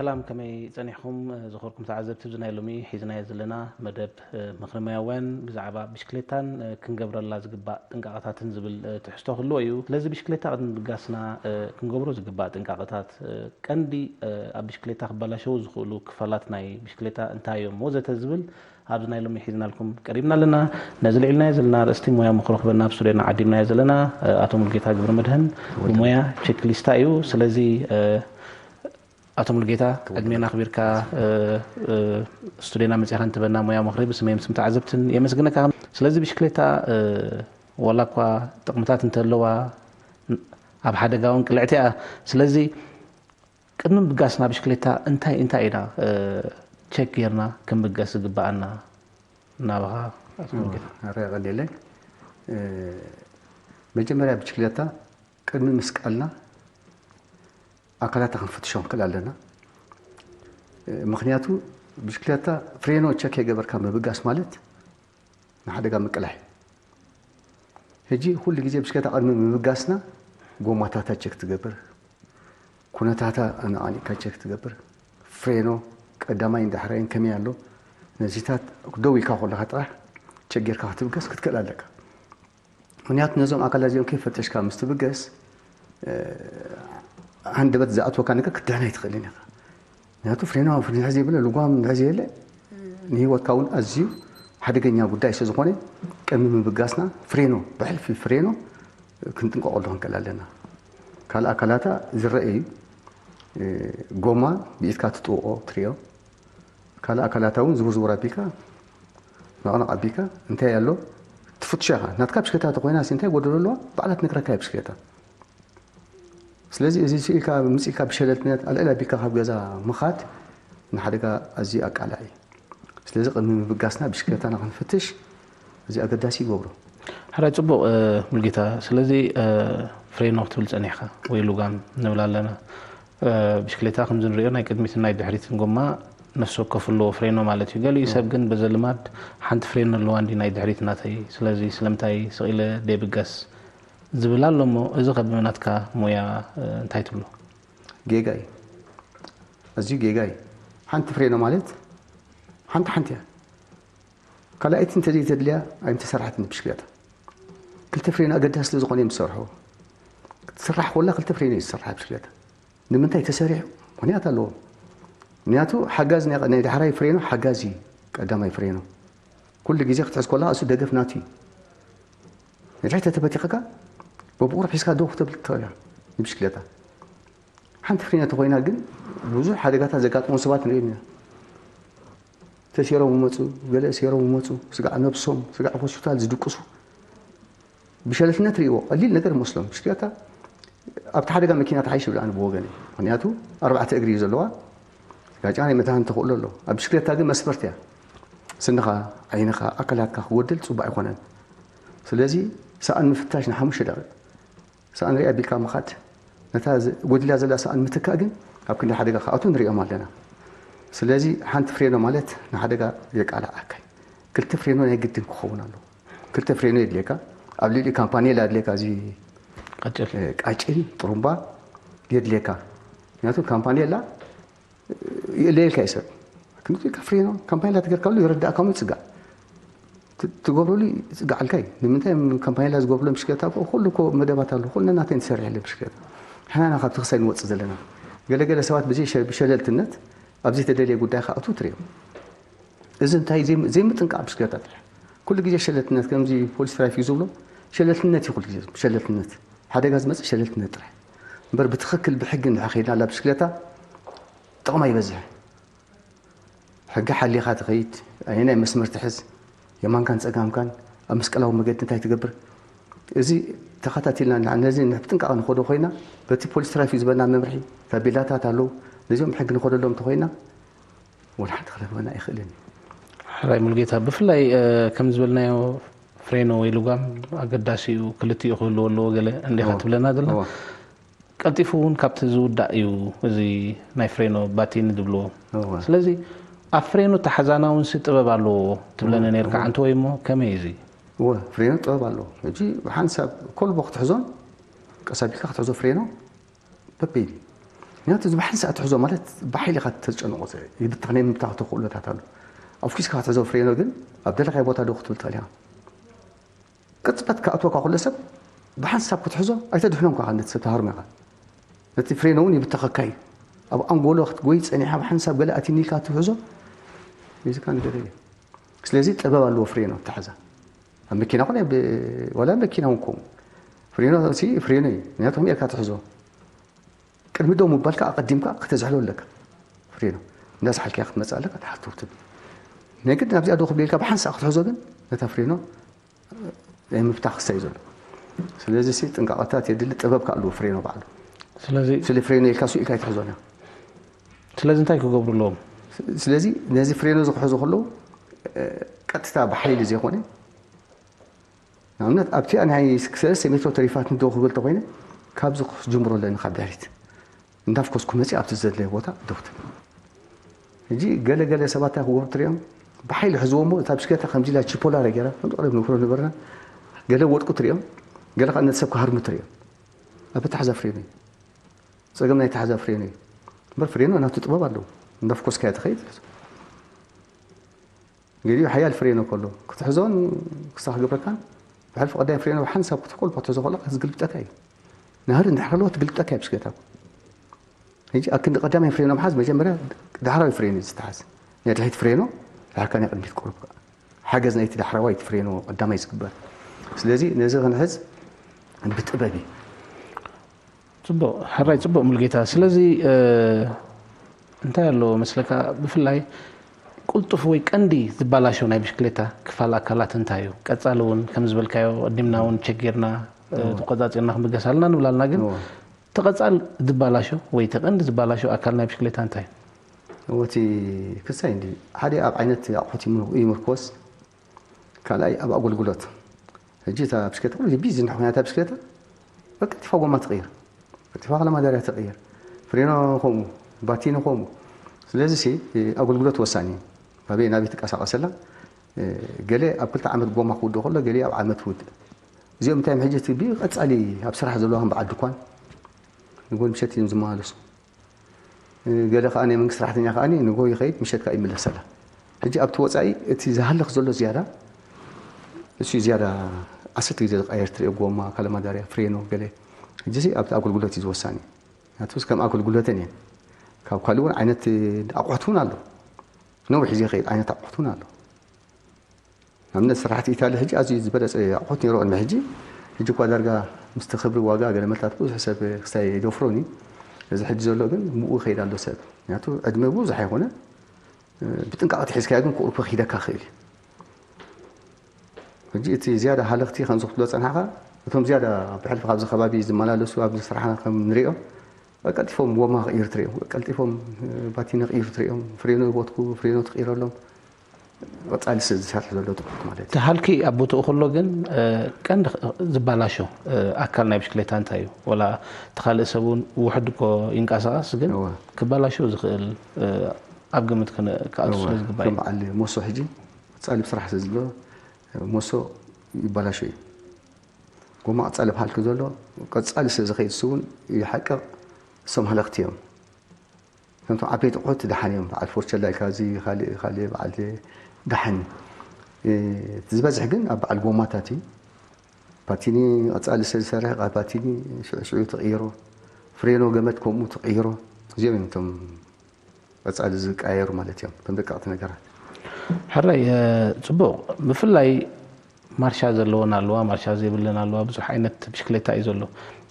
ሰላም፣ ከመይ ጸኒሕኩም? ዝኸርኩም ተዓዘብቲ፣ እዚ ናይ ሎሚ ሒዝናዮ ዘለና መደብ፣ እ፣ ምኽሪ ሞያውያን ብዛዕባ ብሽክሌታን፣ እ፣ ክንገብረላ ዝግባእ ጥንቃቐታትን ዝብል፣ እ፣ ትሕዝቶ ክህልዎ እዩ። ስለዚ ብሽክሌታ ቅድሚ ምብጋስና፣ እ፣ ክንገብሮ ዝግባእ ጥንቃቐታት፣ እ፣ ቀንዲ፣ እ፣ ኣብ ብሽክሌታ ክበላሸዉ ዝኽእሉ ክፋላት ናይ ብሽክሌታ እንታይ እዮም ወዘተ ዝብል ኣብዚ ናይ ሎሚ ሒዝናልኩም ቀሪብና ኣለና። ነዚ ልዒልናዮ ዘለና ኣርእስቲ ሞያ ምኽሪ ክበና ኣብ ስቱድዮና ዓዲምናዮ ዘለና፣ እ፣ ኣቶ ሙሉጌታ ገብረመድህን ብሞያ ቸክሊስታ እዩ። ስለዚ፣ እ፣ ኣቶ ሙሉጌታ፣ ቅድሜና ኣኽቢርካ፣ እ፣ እ፣ ስቱድዮና መጺኻ እንትበና ሞያ ምኽሪ ብስመይም ስም ተዓዘብትን የመስግነካ። ስለዚ ብሽክሌታ፣ እ፣ ዋላ እኳ ጥቕምታት እንተለዋ፣ ን-፣ ኣብ ሓደጋ እውን ቅልዕቲ እያ። ስለዚ ቅድሚ ምብጋስና ብሽክሌታ እንታይ እንታይ ኢና፣ እ፣ ቸክ ጌርና ክንብገስ ዝግብኣና? ናባኻ ኣቶ ሙሉጌታ። ኣረ ቀሊለይ። እ፣ መጀመርያ ብሽክሌታ ቅድሚ ምስቃልና ኣካላታ ክንፍትሾ ንክእል ኣለና። እ፣ ምኽንያቱ ብሽክሌታ ፍሬኖ ቸክ የገበርካ ምብጋስ ማለት ንሓደጋ ምቅላሕ እዩ። ሕጂ ኩሉ ግዜ ብሽክሌታ ቅድሚ ምብጋስና ጎማታታ ቸክ ትገብር፣ ኩነታታ ኣነቓኒቕካ ቸክ ትገብር፣ ፍሬኖ ቀዳማይን ዳሕራይን ከመይ ኣሎ፣ ነዚታት ደው ኢልካ ከለኻ ጥራሕ ቸክ ጌርካ ክትብገስ ክትክእል ኣለካ። ምኽንያቱ ነዞም ኣካላት እዚኦም ከይፈተሽካ ምስ ትብገስ፣ እ፣ ሃንደበት ዝኣትወካ ነገር ክትድሕን ኣይትኽእልን ኢኻ። ምኽንያቱ ፍሬኖ ፍሬኖ ዘይብለ ልጓም እንድሕር ዘየለ ንህይወትካ እውን ኣዝዩ ሓደገኛ ጉዳይ ስለ ዝኾነ ቅድሚ ምብጋስና ፍሬኖ፣ ብሕልፊ ፍሬኖ ክንጥንቀቐሉ ክንክእል ኣለና። ካልእ ኣካላታ ዝረአ እዩ። እ፣ ጎማ ብኢድካ ትጥውቖ ትሪኦ። ካልእ ኣካላታ እውን ዝውርዝውር ኣቢልካ ነቕነቕ ኣቢልካ እንታይ ኣሎ ትፍትሾ ኢኻ። ናትካ ብሽክሌታ ተኾይና ሲ እንታይ ጎደሎ ኣለዋ? ባዕላ ትነግረካ እያ ብሽክሌታ። ስለዚ እዚ ስኢልካ ምጽኢልካ ብሸለልትነት ኣልዕል ኣቢልካ ካብ ገዛ ምኻድ ንሓደጋ ኣዝዩ ኣቃላዒ እዩ። ስለዚ ቅድሚ ምብጋስና ብሽክሌታና ክንፍትሽ እዚ ኣገዳሲ ይገብሮ። ሕራይ ጽቡቕ፣ እ፣ ሙልጌታ። ስለዚ፣ እ፣ ፍሬኖ ክትብል ጸኒሕካ ወይ ሉጋም ንብል ኣለና። እ፣ ብሽክሌታ ከምዚ ንሪኦ ናይ ቅድሚትን ናይ ድሕሪትን ጎማ ነፍሲ ወከፍ ኣለዎ ፍሬኖ ማለት እዩ። ገሊኡ ሰብ ግን በዘ ልማድ ሓንቲ ፍሬኖ ኣለዋ እንዲ ናይ ድሕሪት ናተይ፣ ስለዚ ስለምንታይ ስቕ ኢለ ደይብገስ ዝብል ኣሎ እሞ፣ እዚ ከ ብናትካ ሞያ፣ እ፣ እንታይ ትብሎ? ጌጋ እዩ። ኣዝዩ ጌጋ እዩ። ሓንቲ ፍሬኖ ማለት ሓንቲ ሓንቲ እያ። ካልኣይቲ እንተዘይተድልያ ኣይምተሰርሓትን ብሽክሌታ። ክልተ ፍሬኖ ኣገዳሲ ስለ ዝኾነ እዮም ዝሰርሑ። ክትስራሕ ኮላ ክልተ ፍሬኖ እዩ ዝሰርሓ ብሽክሌታ። ንምንታይ ተሰሪሑ? ምኽንያት ኣለዎ። ምኽንያቱ ሓጋዝ ናይ፣ ናይ ዳሕራይ ፍሬኖ ሓጋዝ እዩ ቀዳማይ ፍሬኖ። ኩሉ ግዜ ክትሕዝ ኮላ እሱ ደገፍ ናቱ እዩ። ንድሕሪት ተተበቲኽካ በብቑሩብ ሒዝካ ደው ክተብል ትኽእል ኢኻ ንብሽክሌታ። ሓንቲ ፍሬኖ ተኾይና ግን ብዙሕ ሓደጋታት ዘጋጥሞም ሰባት ንሪኦም ኢና። ተሴሮም ይመፁ፣ ገለ ሴሮም ይመፁ፣ ስጋዕ ነብሶም፣ ስጋዕ ሆስፒታል ዝድቅሱ። ብሸለልትነት ርእይዎ፣ ቀሊል ነገር ይመስሎም። ብሽክሌታ ኣብቲ ሓደጋ መኪና ትሓይሽ ይብል ኣነ ብወገነይ። ምኽንያቱ ኣርባዕተ እግሪ እዩ ዘለዋ፣ ጋጫ ናይ መድሃን ተኽእሎ ኣሎ። ኣብ ብሽክሌታ ግን መስበርቲ እያ። ስንኻ፣ ዓይንኻ፣ ኣካላትካ ክጎድል ጽቡቕ ኣይኮነን። ስለዚ ሰኣን ምፍታሽ ንሓሙሽተ ደቂቕ ሰኣን ሪኣ ኣቢልካ ምኻድ፣ ነታ ዝ-፣ ጎዲላ ዘላ ሰኣን ምትካእ ግን ኣብ ክንዲ ሓደጋ ክኣትዉ ንሪኦም ኣለና። ስለዚ ሓንቲ ፍሬኖ ማለት ንሓደጋ የቃልዓካ እዩ። ክልተ ፍሬኖ ናይ ግድን ክኸውን ኣለዎ። ክልተ ፍሬኖ የድልየካ፣ ኣብ ልዕሊኡ ካምፓኔላ የድልየካ፣ እዚ ቃጭል። እ፣ ቃጭል ጥሩምባ የድልየካ። ምክንያቱ ካምፓኔላ የለየልካ እዩ ሰብ። ክንዲ ፍሬኖ ካምፓኔላ ተገርካሉ ይረዳእካ እሞ ይጽጋዕ። ት-፣ ትገብረሉ ይጽጋዓልካ እዩ። ንምንታይ ካምፓኔላ ዝገብረሎም ብሽክሌታ እኮ ኩሉ እኮ መደባት ኣሎ። ኩሉ ናተን ትሰርሕ የለን ብሽክሌታ። ሕናና ካብቲ ክሳይ ንወጽእ ዘለና። ገለገለ ሰባት ብዘይ ሸ-፣ ብሸለልትነት ኣብ ዘይተደልየ ጉዳይ ክኣትዉ ትሪኦም። እዚ እንታይ ዘይ-፣ ዘይምጥንቃቕ ብሽክሌታ ጥራሕ። ኩሉ ግዜ ሸለልትነት፣ ከምዚ ፖሊስ ትራፊክ ዝብሎ ሸለልትነት እዩ። ኩሉ ግዜ ሸለልትነት፣ ሓደጋ ዝመጽእ ሸለልትነት ጥራሕ። እምበር ብትኽክል ብሕጊ እንድሕር ከይድና፣ ኣላ ብሽክሌታ ጥቕማ ይበዝሕ። ሕጊ ሓሊኻ ትኸይድ፣ ኣየናይ መስመር ትሕዝ፣ የማንካን ጸጋምካን፣ ኣብ መስቀላዊ መገዲ እንታይ ትገብር፣ እዚ ተኸታቲልና ንዓ-፣ ነዚ ብጥንቃቐ ንኸዶ ኮይና፣ በቲ ፖሊስ ትራፊክ ዝበና መምርሒ፣ ታቤላታት ኣለዉ፣ ነዚኦም ብሕጊ ንኸደሎም እንተኾይና፣ ወላ ሓንቲ ክረኽበና ኣይኽእልን እዩ። ሕራይ ሙሉጌታ፣ ብፍላይ፣ እ፣ ከም ዝበልናዮ ፍሬኖ ወይ ልጓም ኣገዳሲ እዩ፣ ክልቲኡ ክህልዎ ኣለዎ ገለ እንዲኻ እወ። ትብለና ዘለና። እወ። ቀልጢፉ እውን ካብቲ ዝውዳእ እዩ፣ እዚ ናይ ፍሬኖ ባቲኒ ዝብልዎ። እወ። ስለዚ ኣብ ፍሬኖ ተሓዛና እውን ሲ ጥበብ ኣለዎ ትብለኒ እወ፣ ነርካ እወ። ዓንተወይ እሞ ከመይ እዩ እዚ? እወ፣ ፍሬኖ ጥበብ ኣለዎ። ሕጂ ብሓንሳብ ኮልቦ ክትሕዞን ቀስ ኣቢልካ ክትሕዞ ፍሬኖ በበይኑ። ምክንያቱ እዚ ብሓንሳእ ትሕዞ ማለት ብሓይሊ ኢኻ ተጨንቆ፣ ይብተኽ፣ ናይ ምብታኽ ተኽእሎታት ኣሎ። ኣፍኪስካ ክትሕዞ ፍሬኖ ግን ኣብ ደለኻዮ ቦታ ደው ክትብል ትኽእል ኢኻ። ቅጽበት ክኣትወካ ከሎ ሰብ ብሓንሳብ ክትሕዞ ኣይተድሕኖን፣ ነቲ ሰብ ትሃርሞ ኢኻ። ነቲ ፍሬኖ እውን ይብተኸካ እዩ። ኣብ ኣንጎሎ ክትጎይ ጸኒሓ ብሓንሳብ ገለ ኣትኒ ኢልካ ትሕዞ፣ ሒዝካ ንገለ እዩ። ስለዚ ጥበብ ኣለዎ ፍሬኖ ኣተሓዛ። ኣብ መኪና ኮነ ብ-፣ ዋላ መኪና እውን ከምኡ። ፍሬኖ ሲ ፍሬኖ እዩ። ምክንያቱ ከመይ ኢልካ ትሕዞ? ቅድሚ ደው ምባልካ ኣቐዲምካ ከተዝሕሎ ኣለካ። ፍሬኖ እንዳዝሓልካያ ክትመጽእ ኣለካ፣ ትሓቱ ትብል። ናይ ግድን ኣብዚኣ ደው ክብል ኢልካ ብሓንሳእ ክትሕዞ ግን ነታ ፍሬኖ ናይ ምፍታሕ ክሳይ ዘሎ። ስለዚ ሲ ጥንቃቐታት የድሊ፣ ጥበብ ከ ኣለዎ ፍሬኖ ባዕሉ። ስለዚ ስለ ፍሬኖ ኢልካ ሱ ኢልካ ኣይትሕዞን ኢኻ። ስለዚ እንታይ ክገብሩ ኣለዎም? ስለዚ ነዚ ፍሬኖ እዚ ክሕዙ ከለዉ፣ እ፣ ቀጥታ ብሓይሊ ዘይኮነ፣ ንኣብነት ኣብቲኣ ናይ ሰለስተ ሜትሮ ተሪፋትኒ ደው ክብል ተኾይነ፣ ካብዚ ክጅምሮ ኣለኒ ካብ ድሕሪት። እንዳፍኮስኩ መፂእ ኣብቲ ዘድለየ ቦታ ደው ትብል። ሕጂ ገለ ገለ ሰባት እንታይ ክገብሩ ትሪኦም? ብሓይሊ ሕዝዎ እሞ እታ ብሽክለታ ከምዚ ኢላ ቺፖላረ ገይራ፣ ከምዚ ቀደም ንግብሮ ነበርና። ገለ ወድቁ ትሪኦም፣ ገለ ከዓ ነቲ ሰብ ክሃርሙ ትሪኦም። ኣብ ኣተሓዛ ፍሬኖ እዩ። ጸገም ናይ ኣተሓዛ ፍሬኖ እዩ። እምበር ፍሬኖ ናቱ ጥበብ ኣለዎ። እንዳፍኮስካያ ትኸይድ። ገሊኡ ሓያል ፍሬኖ ከሎ ክትሕዞን ክስታ ክገብረካን፣ ብሕልፊ ቀዳይ ፍሬኖ ብሓንሳብ ክትቆልፎ ክትሕዞ ከሎ ክትግልብጠካ እዩ። ናህሪ እንድሕር ከለዎ ትግልብጠካ እዩ ብሽክለታ። ሕጂ ኣብ ክንዲ ቀዳማይ ፍሬኖ ምሓዝ መጀመርያ ዳሕራዊ ፍሬኖ እዩ ዝተሓዝ። ናይ ድሕሪት ፍሬኖ፣ ድሓርካ ናይ ቅድሚት ቁሩብ ሓገዝ ናይቲ ዳሕራዋይ እቲ ፍሬኖ ቀዳማይ ዝግበር። ስለዚ ነዚ ክንሕዝ ብጥበብ እዩ። ጽቡቕ፣ ሕራይ ጽቡቕ ሙሉጌታ። ስለዚ፣ እ፣ እንታይ ኣሎ መስለካ፣ ብፍላይ ቅልጡፍ ወይ ቀንዲ ዝባላሾ ናይ ብሽክሌታ ክፋል ኣካላት እንታይ እዩ? ቀጻሊ እውን ከም ዝበልካዮ፣ ቅድምና እውን ቸጊርና፣ እ፣ እወ። ተቆጻጺርና ክንብገስ ኣለና ንብል ኣለና፣ ግን እወ። እቲ ቀጻል ዝባላሾ ወይ እቲ ቀንዲ ዝባላሾ ኣካል ናይ ብሽክሌታ እንታይ እዩ? እወ፣ እቲ ክሳይ እንዲ ሓደ ኣብ ዓይነት ኣቑሑት ይምር-፣ ይምርኮስ፣ ካልኣይ ኣብ ኣገልግሎት። ሕጂ እታ ብሽክሌታ ኩሉ ቢዚ እንድሕር ኮይና እታ ብሽክሌታ፣ በቃ ቀልጢፋ ጎማ ትቕይር፣ ቀልጢፋ ከለማዳርያ ትቕይር፣ ፍሬኖ ከምኡ፣ ባቲኒ ከምኡ። ስለዚ ሲ ኣገልግሎት ወሳኒ እዩ። ናበይ ናበይ ትንቀሳቐስ ኣላ? ገለ ኣብ ክልተ ዓመት ጎማ ክውድእ ከሎ፣ ገለ ኣብ ዓመት ትውድእ። እዚኦም እንታይ እዮም ሕጂ እቲ ብቐጻሊ ኣብ ስራሕ ዘለዋ ከም በዓል ድኳን ንጎን ምሸት እዮም ዝመላለሱ። ገለ ከኣ ናይ መንግስቲ ሰራሕተኛ ከኣ ንጎ ይኸይድ፣ ምሸት ከኣ ይምለስ ኣላ። ሕጂ ኣብቲ ወጻኢ እቲ ዝሃልኽ ዘሎ ዝያዳ፣ እሱ ዝያዳ ዓሰርተ ግዜ ዝቀየር ትሪኦ፣ ጎማ፣ ካለማዳርያ፣ ፍሬኖ፣ ገለ። ሕጂ ሲ ኣብቲ ኣገልግሎት እዩ ዝወሳኒ። ምክንያቱ ከም ኣገልግሎተን እየን። ካብ ካልእ እውን ዓይነት ኣቑሑት እውን ኣሎ። ነዊሕ ግዜ ይኸይድ ዓይነት ኣቑሑት እውን ኣሎ። ንኣብነት ስራሕቲ ኢታሊ ሕጂ ኣዝዩ ዝበለጸ ኣቑሑት ነይሩ ቅድሚ ሕጂ። ሕጂ እኳ ዳርጋ ምስቲ ክብሪ ዋጋ ገለ መታት ብዙሕ ሰብ ክሳይ የደፍሮን እዩ። እዚ ሕጂ ዘሎ ግን ብኡ ይኸይድ ኣሎ ሰብ። ምክንያቱ ዕድመ ብዙሕ ኣይኮነ። ብጥንቃቐ ተሒዝካዮ ግን ክቑርብ ክሂደካ ይኽእል እዩ። ሕጂ እቲ ዝያዳ ሃለኽቲ ከምዚ ክትብሎ ጸንሓኻ፣ እቶም ዝያዳ ብሕልፊ ካብዚ ከባቢ ዝመላለሱ ኣብዚ ስራሕና ከም ንሪኦ፣ ቀልጢፎም ጎማ ክቕይሩ ትሪኦም፣ ቀልጢፎም ባቲኒ ክቕይሩ ትሪኦም፣ ፍሬኖ ይቦትኩ፣ ፍሬኖ ትቕይረሎም። ቀጻሊ ስለ ዝሰርሕ ዘሎ ጥቕሚ ማለት እዩ። እቲ ሃልኪ ኣብ ቦትኡ ከሎ ግን፣ እ፣ ቀንዲ ኽ-፣ ዝባላሾ፣ እ፣ ኣካል ናይ ብሽክሌታ እንታይ እዩ? ወላ እቲ ካልእ ሰብ እውን ውሑድ እኮ ይንቀሳቐስ፣ ግን እወ። ክባላሾ ዝኽእል፣ እ፣ ኣብ ግምት ክን-፣ ክኣቱ እወ። ስለ ዝግባእ እዩ። ከም በዓል ሞሶ ሕጂ ቀጻሊ ብስራሕ ስለ ዝብሎ፣ ሞሶ ይባላሾ እዩ። ጎማ ቀጻሊ ብሃልኪ ዘሎ፣ ቀጻሊ ስለ ዝኸይድ እሱ እውን ይሓቅቕ፣ እሶም ሃለኽቲ እዮም። ከምቶም ዓበይቲ ኣቑሑት ደሓን እዮም። በዓል ፎርቸላ ኢልካ እዚ ካልእ፣ ካልእ በዓል ደሓን እዩ። እ፣ እቲ ዝበዝሕ ግን ኣብ በዓል ጎማታት እዩ። ፓቲኒ ቀጻሊ ስለ ዝሰርሕ፣ ቃ-፣ ፓቲኒ ሽዑ ሽዑ ትቕይሮ። ፍሬኖ ገመድ ከምኡ ትቕይሮ። እዚኦም እዮም እቶም ቀጻሊ ዝቀያየሩ ማለት እዮም። እቶም ደቀቕቲ ነገራት። ሕራይ፣ እ፣ ጽቡቕ። ብፍላይ ማርሻ ዘለወን ኣለዋ፣ ማርሻ ዘይብለን ኣለዋ። ብዙሕ ዓይነት ብሽክሌታ እዩ ዘሎ።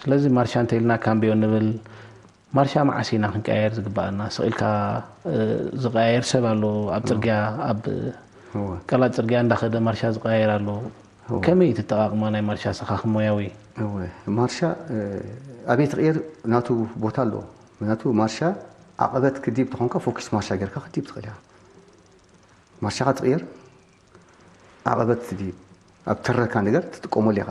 ስለዚ ማርሻ እንተኢልና ካምብዮ ንብል። ማርሻ መዓስ ኢና ክንቀያየር ዝግባኣና? ስቕ ኢልካ፣ እ፣ ዝቀያየር ሰብ ኣሎ ኣብ ጽርግያ፣ ኣብ እወ። ቀላጥ ጽርግያ እንዳኸደ ማርሻ ዝቀያየር ኣሎ። እወ። ከመይ ትጠቓቕማ ናይ ማርሻ ንስኻ ከም ሞያዊ? እወ። ማርሻ፣ እ፣ ኣበይ ትቕየር ናቱ ቦታ ኣለዎ። ምክንያቱ ማርሻ ዓቐበት ክዲብ ተኾንካ ፎኪስ ማርሻ ጌርካ ክዲብ ትኽእል ኢኻ። ማርሻኻ ትቕየር፣ ዓቐበት ድዩ ኣብ ተረካ ነገር ትጥቀመሉ ኢኻ።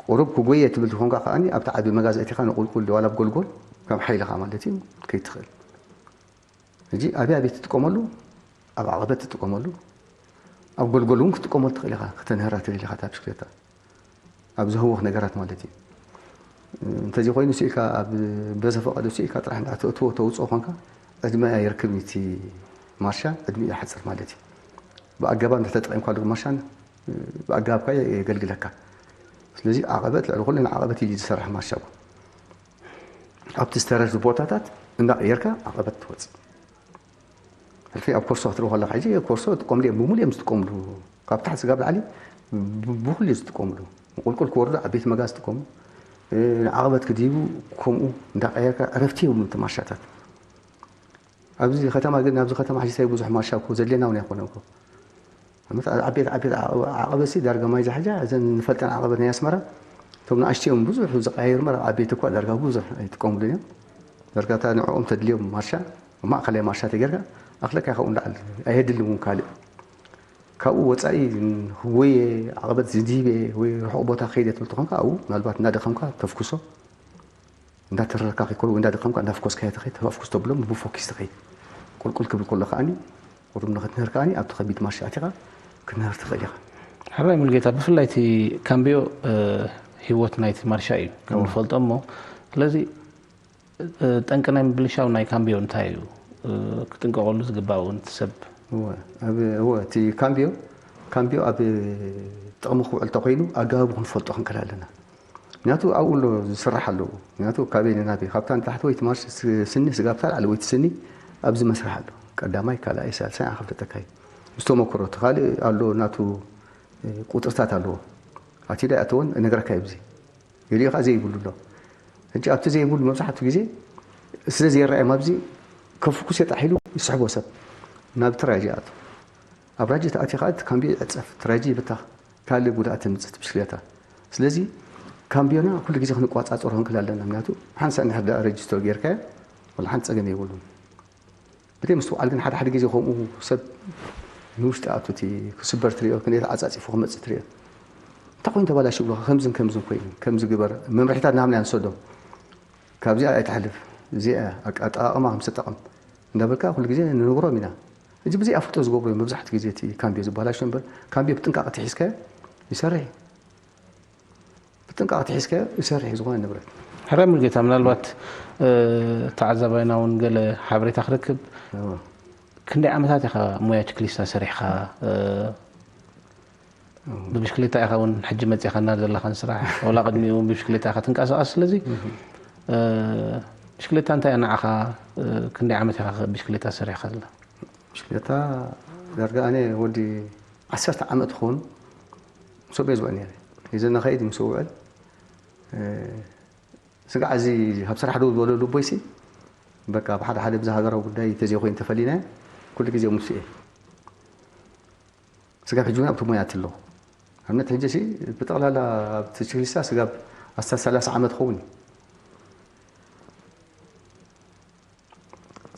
ቁሩብ ክጎየ ትብል ዝኾንካ ከኣ ኣብቲ ዓቢ መጋዝ ኣእቲኻ ንቑልቁል ድዩ ዋላ ኣብ ጎልጎል ከም ሓይልኻ ማለት እዩ ከይትኽእል። ሕጂ ኣበይ ኣበይ ትጥቀመሉ? ኣብ ዓቐበት ትጥቀመሉ፣ ኣብ ጎልጎል እውን ክትጥቀመሉ ትኽእል ኢኻ። ክተንህራ ትደሊ ኢኻ እታ ብሽክለታ ኣብ ዝህወኽ ነገራት ማለት እዩ። እንተዘይኮይኑ ስኢልካ ኣብ በዘፈቀደ ስኢልካ ጥራሕ እንዳ ተእትዎ ተውፅኦ ኮንካ ዕድመ ኣይርክብን እቲ ማርሻ ዕድመ ይሓፅር ማለት እዩ። ብኣገባብ እንተተጠቂምካሉ ማርሻን ብኣገባብካ የገልግለካ። ስለዚ ዓቐበት ልዕሊ ኩለን ዓቐበት እዩ ዝሰርሕ ማርሻ ኣብቲ ዝተረፍ ቦታታት እንዳቀየርካ ዓቐበት ትወፅእ። ሕልፊ ኣብ ኮርሶ ክትርኢ ከለካ ሕጂ ኮርሶ ጥቀምሉ እዮም ብሙሉ እዮም ዝጥቀምሉ። ካብ ታሕቲ ስጋብ ላዕሊ ብኩሉ እዩ ዝጥቀምሉ። ቁልቁል ክወርዱ ዓበይቲ መጋ ዝጥቀሙ ንዓቐበት ክድይቡ ከምኡ እንዳቀየርካ ዕረፍቲ የብሉ ተማርሻታት። ኣብዚ ከተማ ግን ኣብዚ ከተማ ሕጂ ሳይ ብዙሕ ማርሻ እኮ ዘድልየና እውን ኣይኮነ እኮ። ዓመት ዓበይቲ ዓበይቲ ዓቐበት ሲ ዳርጋ ማይ ዛሕጃ እዘን ንፈልጠን ዓቐበት ናይ ኣስመራ እቶም ንኣሽትኦም ብዙሕ ዝቀያየሩ መራ ዓበይቲ እኳ ዳርጋ ብዙሕ ኣይጥቀምሉ እዮም። ዳርጋ እታ ንዕኦም ተድልዮም ማርሻ ማእከላይ ማርሻ ተጌርካ ኣኽለካ ካብኡ ንላዕሊ ኣየድልን እውን ካልእ ካብኡ ወፃኢ ወይ ዓቐበት ዝድይበ ወይ ርሑቕ ቦታ ከይደ ትብል ተኾንካ ኣብኡ ምናልባት እናደኸምካ ተፍኩሶ እንዳተረርካ ከይኮነ ወይ እንዳደኸምካ እንዳፍኮስካዮ ተኸይ ተፋፍኩስ ተብሎም ብፎኪስ ተኸይ ቁልቁል ክብል ከሎ ከዓኒ ቁሩብ ንክትንህር ከዓኒ ኣብቲ ከቢድ ማርሻ ኣቲኻ ክትንህር ትኽእል ኢኻ። ሕራይ ሙልጌታ ብፍላይ እቲ ካምቢዮ ህይወት ናይቲ ማርሻ እዩ ከም ንፈልጦ እሞ ስለዚ ጠንቂ ናይ ምብልሻው ናይ ካምቢዮ እንታይ እዩ ክጥንቀቀሉ ዝግባእ እውን እቲ ሰብ እወ እቲ ካምቢዮ ካምቢዮ ኣብ ጥቕሚ ክውዕል ተኮይኑ ኣገባቡ ክንፈልጦ ክንክእል ኣለና። ምክንያቱ ኣብኡ ኣሎ ዝስራሕ ኣለዎ። ምክንያቱ ካበይ ንናበይ ካብታ ንታሕተወይቲ ማርሽ ስኒ ስጋብ እታ ላዕለወይቲ ስኒ ኣብዚ መስርሕ ኣሎ። ቀዳማይ፣ ካልኣይ፣ ሳልሳይ ኣንካ ፍለጠካ እዩ። ምስ ተመክሮ እቲ ካልእ ኣሎ ናቱ ቁፅርታት ኣለዎ። ኣትዩ ዶ ኣይኣተወን እነግረካ እዩ። ብዚ ገሊኡ ከዓ ዘይብሉ ኣሎ። ሕጂ ኣብቲ ዘይብሉ መብዛሕትኡ ግዜ ስለ ዘይረኣዮም ኣብዚ ከፍኩስ የጣሒሉ ይስሕቦ ሰብ ናብ ትራጅ ይኣቱ። ኣብ ራጂ ተኣትዩ ከዓ እቲ ካምቢዮ ይዕፀፍ፣ ትራጂ ይብታኽ፣ ካልእ ጉድኣት ተምፅእ እቲ ብሽክሌታ። ስለዚ ካምቢዮና ኩሉ ግዜ ክንቋፃፀሮ ክንክእል ኣለና። ምክንያቱ ሓንሳእ እንድሕር ደኣ ረጅስተር ጌርካዮ ዋላ ሓንቲ ፀገም የብሉን። ብደይ ምስትውዓል ግን ሓደ ሓደ ግዜ ከምኡ ሰብ ንውሽጢ ኣቱ እቲ ክስበር ትሪኦ ክንደይ ተዓፃፂፉ ክመፅእ ትሪኦ። እንታይ ኮይኑ ተባላሽ ይብሉካ ከምዝን ከምዝን ኮይኑ ከምዚ ግበር መምርሒታት ናብና ንሰዶም ካብዚኣ ኣይትሓልፍ እዚኣ ኣጠቃቕማ ከምዝተጠቐም እንዳበልካ ኩሉ ግዜ ንነግሮም ኢና። ሕጂ ብዘይ ኣፍልጦ ዝገብሩ እዮም መብዛሕትኡ ግዜ እቲ ካምቢዮ ዝበላሾ እምበር ካምቢዮ ብጥንቃቐ ተሒዝካዮ ይሰርሕ እዩ። ብጥንቃቐ ተሒዝካዮ ይሰርሕ እዩ ዝኾነ ንብረት። ሕራይ ሙልጌታ ምናልባት ተዓዛባይና እውን ገለ ሓበሬታ ክረክብ ክንደይ ዓመታት ኢኻ ሞያ ችክሊስታ ሰሪሕኻ? ብብሽክሌታ ኢኻ እውን ሕጂ መፂኻና ዘለኻን ስራሕ ዋላ ቅድሚኡ እውን ብብሽክሌታ ኢኻ ትንቀሳቐስ ስለዚ ብሽክሌታ እንታይ ንዓኻ ክንደይ ዓመት ኢኻ ብሽክሌታ ሰሪሕኻ ዘላ? ብሽክሌታ ዳርጋ ኣነ ወዲ ዓሰርተ ዓመት ክኸውን ምስ ኣቦይ ዝውዕል ነይረ። ሒዘና ከይድ ምስ ውዕል ስጋዕ እዚ ካብ ስራሕ ደው ዝበለሉ ኣቦይሲ በቃ ብሓደ ሓደ ብዚ ሃገራዊ ጉዳይ ተዘይኮይኑ ተፈሊና ኩሉ ግዜ ሙሱ እየ። ስጋብ ሕጂ እውን ኣብቲ ሞያ ኣለኹ። ኣብነት ሕጂ ሲ ብጠቕላላ ኣብቲ ችክሊስታ ስጋብ ኣስታት ሰላሳ ዓመት ክኸውን እዩ።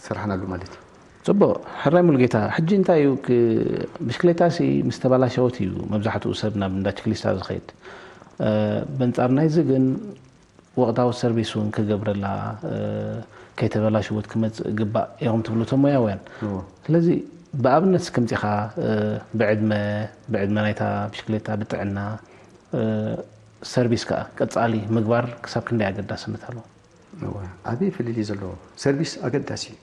ዝሰራሕናሉ ማለት እዩ። ፅቡቕ ሕራይ ሙሉጌታ፣ ሕጂ እንታይ እዩ ክ- ብሽክሌታ ሲ ምስ ተባላሸወት እዩ መብዛሕትኡ ሰብ ናብ እንዳ ችክሊስታ ዝኸይድ። እ፣ በንፃር ናይዚ ግን ወቕታዊ ሰርቪስ እውን ክገብረላ እ፣ ከይተበላሸወት ክመፅእ ግባእ ኢኹም ትብሉ እቶም ሞያውያን። እዎ። ስለዚ ብኣብነት እስኪ ምፂኻ እ፣ ብዕድመ ብዕድመ ናይታ ብሽክሌታ ብጥዕና እ፣ ሰርቪስ ከዓ ቀፃሊ ምግባር ክሳብ ክንደይ ኣገዳስነት ኣለዎ? እወ፣ ዓብዪ ፍልልይ ዘለዎ ሰርቪስ ኣገዳሲ እዩ።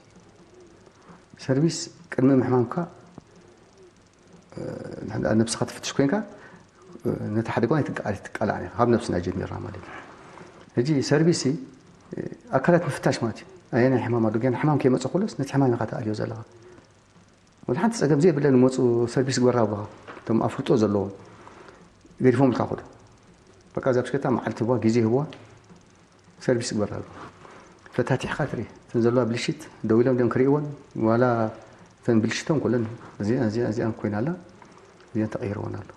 ሰርቪስ ቅድሚ ምሕማምካ ንሕና ነብስኻ ትፍትሽ ኮይንካ ነቲ ሓደጋ ኣይትቃላዕ ኢኻ ካብ ነብስና ጀሚርና ማለት እዩ። ሕጂ ሰርቪስ ኣካላት ምፍታሽ ማለት እዩ። ኣየናይ ሕማም ኣሎ ግን ሕማም ከይመፀ ኩለስ ነቲ ሕማም ኢኻ ተኣልዮ ዘለኻ። ወላ ሓንቲ ፀገም ዘይብለን መፁ ሰርቪስ ግበራ ኣለኻ እቶም ኣፍልጦ ዘለዎም ገዲፎም ኢልካ ክዱ በቃ እዛ ብሽክለታ መዓልቲ ህዋ ግዜ ህዋ ሰርቪስ ይግበራ ኣሎ። ፈታቲሕካ ትርኢ እተን ዘለዋ ብልሽት ደው ኢሎም ድዮም ክርእይወን ዋላ እተን ብልሽተን ኩለን እዚኣን እዚኣን እዚኣን ኮይና ኣላ እዚኣን ተቐይርወን ኣሎ።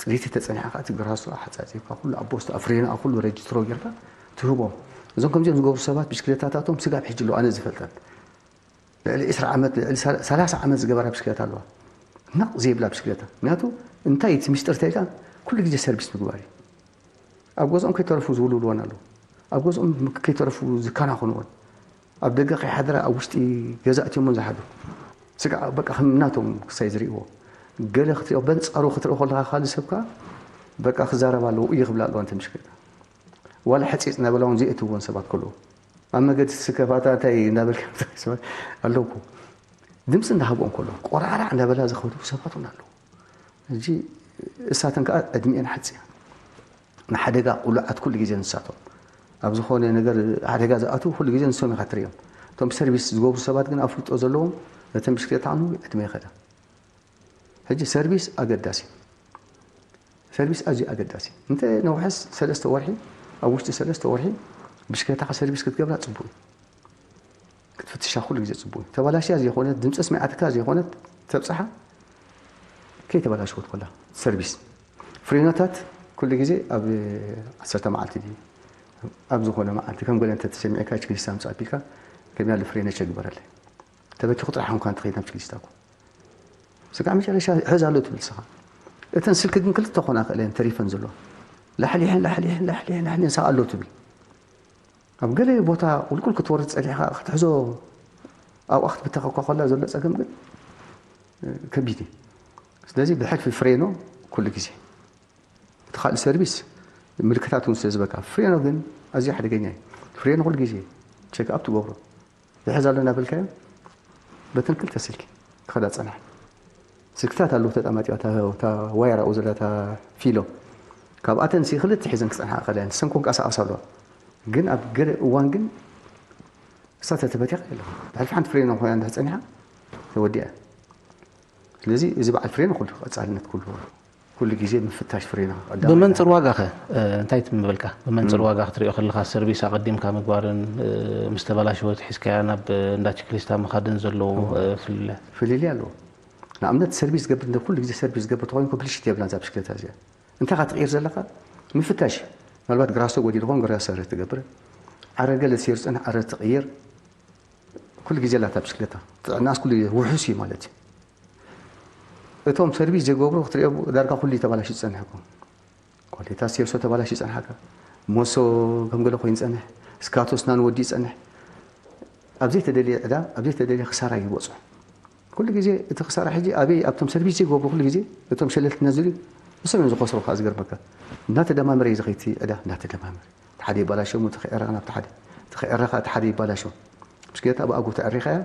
ፅሪቲ ተፀኒሓ ከዓ እቲ ግራሱ ኣሓፃፂብካ ኩሉ ኣቦስቶ ኣፍሬና ኩሉ ረጅስትሮ ጌርካ ትህቦም። እዞም ከምዚኦም ዝገብሩ ሰባት ብሽክሌታታቶም ስጋብ ሕጂ ኣለዉ ኣነ ዝፈልጠን ልዕሊ ዕስራ ዓመት ልዕሊ ሰላሳ ዓመት ዝገበራ ብሽክሌታ ኣለዋ። ነቕ ዘይብላ ብሽክሌታ ምክንያቱ እንታይ እቲ ሚስጥር ተይልካ ኩሉ ግዜ ሰርቪስ ምግባር እዩ። ኣብ ገዝኦም ከይተረፉ ዝውልውልወን ኣለዉ። ኣብ ገዝኦም ከይተረፉ ዝከናኸንወን ኣብ ደገ ከይሓደራ ኣብ ውሽጢ ገዛ እትዮሞን ዝሓድሩ ስጋዕ በቃ ከም ናቶም ክሳይ ዝርእይዎ ገለ ክትሪኦ በንፃሩ ክትርኢ ከለካ ካልእ ሰብ ከዓ በቃ ክዛረብ ኣለዎ እዩ ክብላ ኣለዋ እንተ ምሽክል ዋላ ሕፂፅ እናበላ እውን ዘይእትውዎን ሰባት ከለዉ፣ ኣብ መገዲ ስከፋታ እንታይ እናበልካ ሰባት ኣለውኩ። ድምፂ እንዳሃብኦም ከሎ ቆራዕራዕ እንዳበላ ዝኸዱ ሰባት እውን ኣለዉ። ሕጂ እሳተን ከዓ ዕድሚኤን ሓፂር፣ ንሓደጋ ቁሉዓት ኩሉ ግዜ ንሳቶም። ኣብ ዝኾነ ነገር ሓደጋ ዝኣትዉ ኩሉ ግዜ ንሶም ኢኻ ትርእዮም። እቶም ሰርቪስ ዝገብሩ ሰባት ግን ኣፍልጦ ዘለዎም ነተን ብሽክሌታ ዓኑ ዕድመ ይኸዳ። ሕጂ ሰርቪስ ኣገዳሲ፣ ሰርቪስ ኣዝዩ ኣገዳሲ። እንተ ነውሐስ ሰለስተ ወርሒ፣ ኣብ ውሽጢ ሰለስተ ወርሒ ብሽክሌታኻ ሰርቪስ ክትገብራ ጽቡቕ እዩ። ክትፍትሻ ኩሉ ግዜ ጽቡቕ እዩ። ተባላሽያ ዘይኮነት፣ ድምፂ ስሚዓትካ ዘይኮነት ተብፅሓ፣ ከይተበላሸወት ኮላ ሰርቪስ። ፍሬኖታት ኩሉ ግዜ ኣብ ዓሰርተ መዓልቲ ድዩ፣ ኣብ ዝኾነ መዓልቲ ከም ገለ እንተተሰሚዕካ ችግሊስታ ምጻእ ኣቢልካ ከመይ ኣሎ ፍሬነ ቸክ ግበረለይ። ተበኪኹ ጥራሕ እንኳን ትኸይድ ናብ ችግሊስታ እኮ። ስጋዕ መጨረሻ ሕዝ ኣሎ ትብል ስኻ። እተን ስልኪ ግን ክልተ ኮና ክእለ እየን ተሪፈን ዘሎ። ላሕሊሕን ላሕሊሕን ላሕሊሕን ላሕሊሕን ስኻ ኣሎ ትብል። ኣብ ገለ ቦታ ቁልቁል ክትወርድ ጸኒሕካ ክትሕዞ ኣብኣ ክትብተኸኳ ኮላ ዘሎ ጸገም ግን ከቢድ እዩ። ስለዚ ብሕልፊ ፍሬኖ ኩሉ ግዜ። እቲ ካልእ ሰርቪስ ምልክታት እውን ስለ ዝበካ፣ ፍሬኖ ግን ኣዝዩ ሓደገኛ እዩ። ፍሬኖ ኩሉ ግዜ ቸክ ኣፕ ትገብሮ። ይሕዝ ኣሎ እናበልካዮ በተን ክልተ ስልኪ ክኸዳ ጸንሓ። ስልክታት ኣለዉ ተጣማጢዋ፣ እታ ዋየር ኣብኡ ዘላ እታ ፊሎ። ካብኣተን ሲ ክልተ ሒዘን ክጸንሓ እኽእላ እየን። ንሰን ክንቀሳቐሳ ኣለዋ። ግን ኣብ ገለ እዋን ግን እሳ ተተበቲኻ የለ። ብሕልፊ ሓንቲ ፍሬኖ ኮይና እንድሕር ጸኒሓ ተወዲኣ። ስለዚ እዚ በዓል ፍሬኖ ኩሉ ቀጻልነት ክህልዎ፣ ኩሉ ግዜ ምፍታሽ ፍሬኖ ቀዳማይ ብመንጽር ዋጋ ኸ እንታይ ትምበልካ? ብመንጽር ዋጋ ክትሪኦ ከለኻ ሰርቪስ ኣቐዲምካ ምግባርን ምስ ተበላሸወት ሒዝካያ ናብ እንዳ ችክሊስታ ምኻድን ዘሎ ፍልልያት? ፍልልይ ኣለዎ። ንኣብነት ሰርቪስ ዝገብር እንደ ኩሉ ግዜ ሰርቪስ ዝገብር ተኾይንኩ ብልሽት የብላን እዛ ብሽክለታ እዚኣ። እንታይ ኢኻ ትቕይር ዘለኻ? ምፍታሽ እዩ። ምናልባት ግራሶ ጎዲሉ ኾን ግራሶ ትገብር። ዓረር ገለ ትስየር ዝጸንሕ ዓረር ትቕይር። ኩሉ ግዜ ኣላታ ብሽክለታ። ጥዕናስ ኩሉ ግዜ ውሑስ እዩ ማለት እዩ። እቶም ሰርቪስ ዘይገብሩ ክትሪኦ ዳርጋ ኩሉ ተባላሽ ይጸንሕ እኮ። ኮሌታ ሴርሶ ተባላሽ ይጸንሓካ። ሞሶ ከም ገለ ኮይኑ ይጸንሕ። ስካቶ ስናን ወዲ ይጸንሕ። ኣብ ዘይተደልየ ዕዳ፣ ኣብ ዘይተደልየ ክሳራ እዩ ዝበጽሑ። ኩሉ ግዜ እቲ ክሳራ ሕጂ ኣበይ ኣብቶም ሰርቪስ ዘይገብሩ ኩሉ ግዜ እቶም ሸለልቲ ነዝሉ ንሶም እዮም ዝኸስሩ ከዓ ዝገርመካ። እናተደማመረ እዩ ዝኸይቲ ዕዳ እናተደማመረ። እቲ ሓደ ይባላሸሙ እቲ ክዕረቕ ናብቲ ሓደ። እቲ ክዕረኻ እቲ ሓደ ይባላሸው። ብሽክሌታ ብኣግኡ ተዕሪኻያ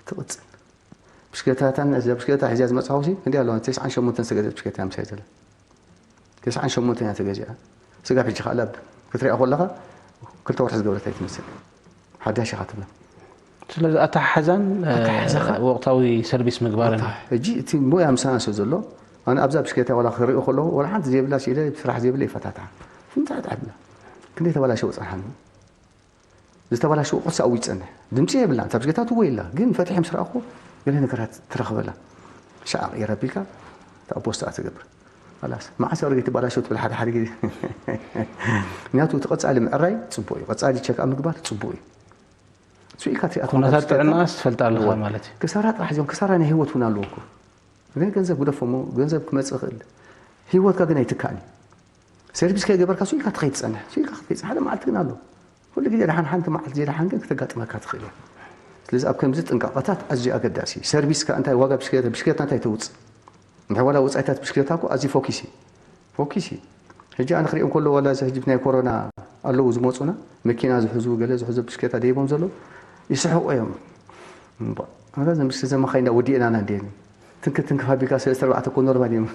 ትቕጽል። ብሽክሌታታን እዛ ብሽክሌታ ሒዝያ ዝመጽሓ ውሲ ክንደይ ኣለዋ? ተስዓን ሸሞንተን ዝተገዘት ብሽክሌታ ምሳይ ዘላ። ተስዓን ሸሞንተን እያ ተገዚኣ። ስጋብ ሕጂ ከኣ ላብ ክትሪኣ ከለኻ ክልተ ወርሒ ዝገበረት ኣይትመስል። ሓዳሽ ኢኻ ትብላ። ስለዚ ኣተሓሕዛን ኣተሓሕዛኻ ወቕታዊ ሰርቪስ ምግባርን። ሕጂ እቲ ሞያ ምሳና ስለ ዘሎ ኣነ ኣብዛ ብሽክሌታ ዋላ ክሪኦ ከለኹ ዋላ ሓንቲ ዘይብላ ስኢለ ስራሕ ዘይብለ ይፈታትሓ። ፍንትሕትሕ ብላ። ክንደይ ተባላሸወ ጸንሓኒ። ዝተበላሸወ ቁርሲ ኣብኡ ይጸንሕ። ድምጺ የብላን። እታ ብሽክሌታ ትጎይ ኣላ። ግን ፈቲሐ ምስ ረኣኹ ገለ ነገራት ትረኽበላ። ሻዕ ቀይር ኣቢልካ እታ ፖስታ ትገብር። ላስ መዓስ ወረ ትበላሸው ትብል ሓደ ሓደ ግዜ። ምክንያቱ እቲ ቀጻሊ ምዕራይ ጽቡቕ እዩ። ቀጻሊ ቸክ ኣብ ምግባር ጽቡቕ እዩ። ስኢልካ ትሪኣ ትኾንካ ጥዕናስ ትፈልጣ ኣለኻ ማለት እዩ። ክሳራ ጥራሕ እዚኦም ክሳራ ናይ ህይወት እውን ኣለዎ እኮ። ናይ ገንዘብ ግደፎ እሞ ገንዘብ ክመጽእ ይኽእል። ህይወትካ ግን ኣይትካእን እዩ። ሰርቪስ ከይገበርካ ስኢልካ ትኸይድ ትጸንሕ። ስኢልካ ክትከይድ ሓደ መዓልቲ ግን ኣሎ። ኩሉ ግዜ ደሓን ሓንቲ መዓልቲ ዘይደሓን ግን ክተጋጥመካ ትኽእል እያ። ስለዚ ኣብ ከምዚ ጥንቃቐታት ኣዝዩ ኣገዳሲ እዩ። ሰርቪስካ እንታይ ዋጋ ብሽክሌታ ብሽክሌታ እንታይ ተውጽእ? እንድሕር ዋላ ወጻኢታት ብሽክሌታ እኮ ኣዝዩ ፎኪስ እዩ። ፎኪስ እዩ። ሕጂ ኣነ ክሪኦም ከሎ ዋላ እዚ ሕጂ ናይ ኮሮና ኣለዉ ዝመጹና መኪና ዝሕዙ ገለ ዝሕዙ ብሽክሌታ ደይቦም ዘለዉ ይስሕቑ እዮም። እምባ ኣዛ ዘምስቲ ዘመኻይና ወዲእናና እንዴ ትንክፍ ትንክፍ ኣቢልካ ሰለስተ ኣርባዕተ እኮ ኖርማል እዮም።